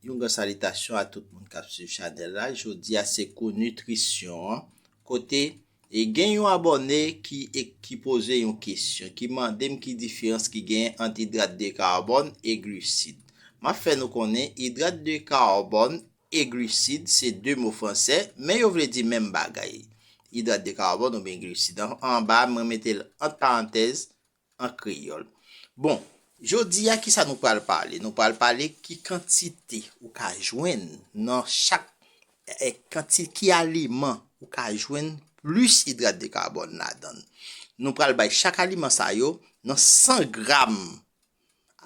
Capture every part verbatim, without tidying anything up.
Yon gran salitasyon a tout moun k ap swiv chanèl la. Jodi a se kou nitrisyon an. Kote e gen yon abòne ki e ki poze yon kesyon, ki mande m ki diferans ki gen ant idrat de karbòn e glisid. M ap fè nou konnen idrat de karbòn e glisid se de mo fransè, men yo vle di menm bagay. Idrat de karbòn oubyen glisid. An, anba, mwen mete l ant parantèz, an kreyòl. Bon, jodi a, kisa nou pral pale? Nou pral pale ki kantite ou ka jwenn nan chak, eh, kanti-, ki aliman ou ka jwenn plis idrat de karbòn ladan l. Nou pral bay chak aliman sa yo nan san gram.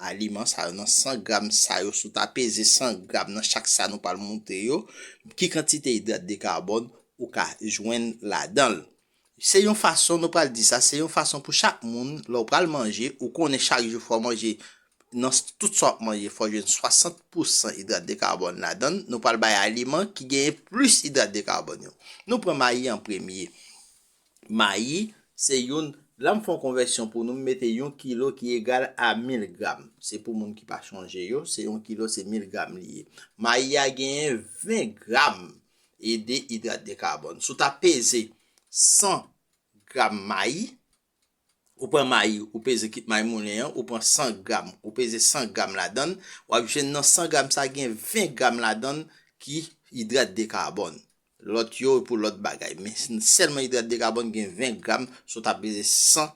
Aliman sa yo, nan san gram sa yo, si w ta peze san gram nan chak sa nou pral montre yo, ki kantite idrat de karbòn ou ka jwenn ladan l. Se yon fason, nou pral di sa, se yon fason pou chak moun, lè w pral manje, ou konnen chak jou fò w manje, nan s-, tout sa w ap manje, fò w jwenn swasant pousan idrat de karbòn ladan l. Nou pral bay aliman ki genyen plis idrat de karbòn yo. Nou pran mayi an premye. Mayi, se youn, la m fè yon konvèsyon pou nou, m mete yon kilo ki egal a mil gram. Se pou moun ki pa chonje yo, se yon kilo, se mil gram li ye. Mayi a genyen ven gram e de idrat de karbòn. Si w ta peze san gram mayi, ou pran mayi, ou peze kit mayi moulen an, ou pran san gram, ou peze san gram ladan l, w ap jwenn nan san gram sa gen ven gram ladan l ki idrat de karbòn. Lòt yo pou lòt bagay, men sèlman idrat de karbòn gen ven gram, si w ta peze san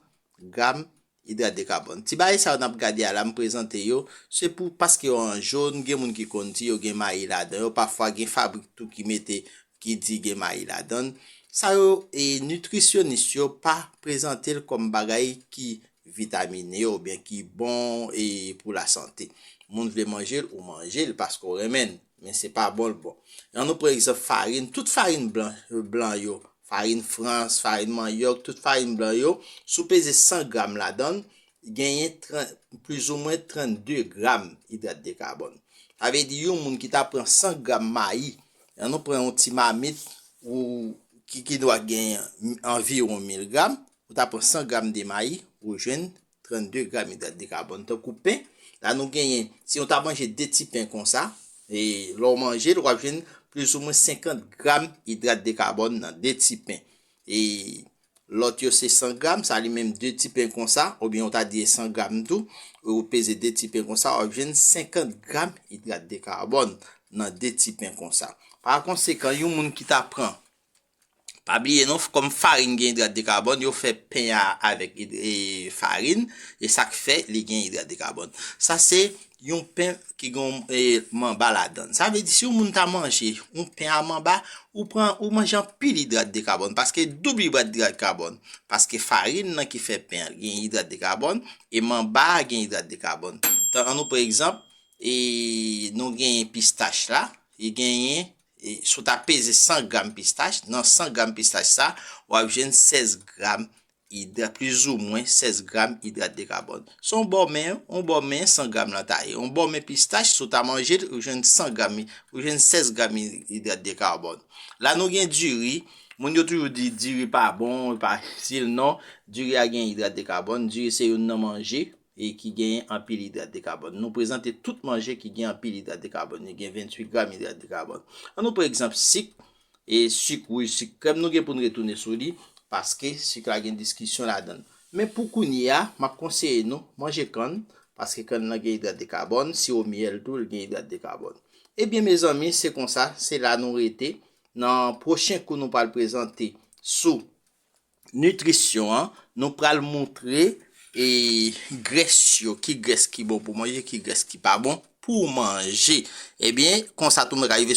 gram idrat de karbòn. Ti bagay sa yo n ap gade a la, m prezante yo, se pou, paske yo an jòn, gen moun ki konn di yo gen mayi ladan yo, pafwa gen fabrik tou ki mete, ki di gen mayi ladan l. Sa yo, e nitrisyonis yo pa prezante l kòm bagay ki vitamine yo oubyen ki bon e pou lasante. Moun vle manje l, ou manje l paske w renmen l, men se pa bon l bon. An nou pran egzanp farin, tout farin blan, blan yo, farin frans, farin manyòk, tout farin blan yo, si w peze san gram ladan l, genyen trant, plizoumwen trannde gram idrat de karbòn. Sa vle di yon moun ki ta pran san gram mayi, an nou pran yon ti mamit ou ki, ki dwa genyen anviwon mil gram, ou ta pran san gram de mayi, ou jwenn trannde gram idrat de karbòn. Tankou pen, la nou genyen, si nou ta manje de ti pen konsa, e lè w manje l, w ap jwenn plizoumwen senkant gram idrat de karbòn nan de ti pen. E lòt yo se san gram, sa li menm de ti pen konsa, oubyen ou ta di e san gram tou, ou peze de ti pen konsa, w ap jwenn senkant gram idrat de karbòn nan de ti pen konsa. Pa konsekan, yon moun ki ta pran, pa bliye non, kòm farin gen idrat de karbòn, yo fè pen a avèk id-, e, farin, e sa k fè li gen idrat de karbòn. Sa se yon pen ki gen, e, manba ladan l. Sa vle di, si yon moun ta manje yon pen a manba, ou pran, ou manje anpil idrat de karbòn, paske doub idrat de karbòn, paske farin nan ki fè pen an gen idrat de karbòn, e manba a gen idrat de karbòn. Tan, an nou pran egzanp, e nou genyen pistach la, e genyen, e si w ta peze san gram pistach, nan san gram pistach sa, w ap jwenn sèz gram idrat, plizoumwen sèz gram idrat de karbòn. Se yon bò men, yon bò men san gram lan ta ye. Yon bò men pistach, si w ta manje l, ou jwenn san gram, ou jwenn sèz gram i-, idrat de karbòn. La nou gen diri, moun yo toujou di diri pa bon, e pa itil, non. Diri a gen idrat de karbòn, diri se youn nan manje e ki genyen anpil idrat de karbòn. Nou prezante tout manje ki gen anpil idrat de karbòn. Li gen venntuit gram idrat de karbòn. An nou pran egzanp sik, e sik wouj, sik krèm, nou gen pou n retounen sou li, paske sik la gen diskisyon ladan l. Men pou kounye a, m ap konseye nou manje kann, paske kann lan gen idrat de karbòn, siwo myèl tou, li gen idrat de karbòn. Ebyen, mezanmi, se konsa, se la nou rete. Nan pwochen kou, nou pral prezante sou nitrisyon an, nou pral montre e grès yo, ki grès ki bon pou manje, ki grès ki pa bon pou manje. Ebyen, konsa tou mwen ka rive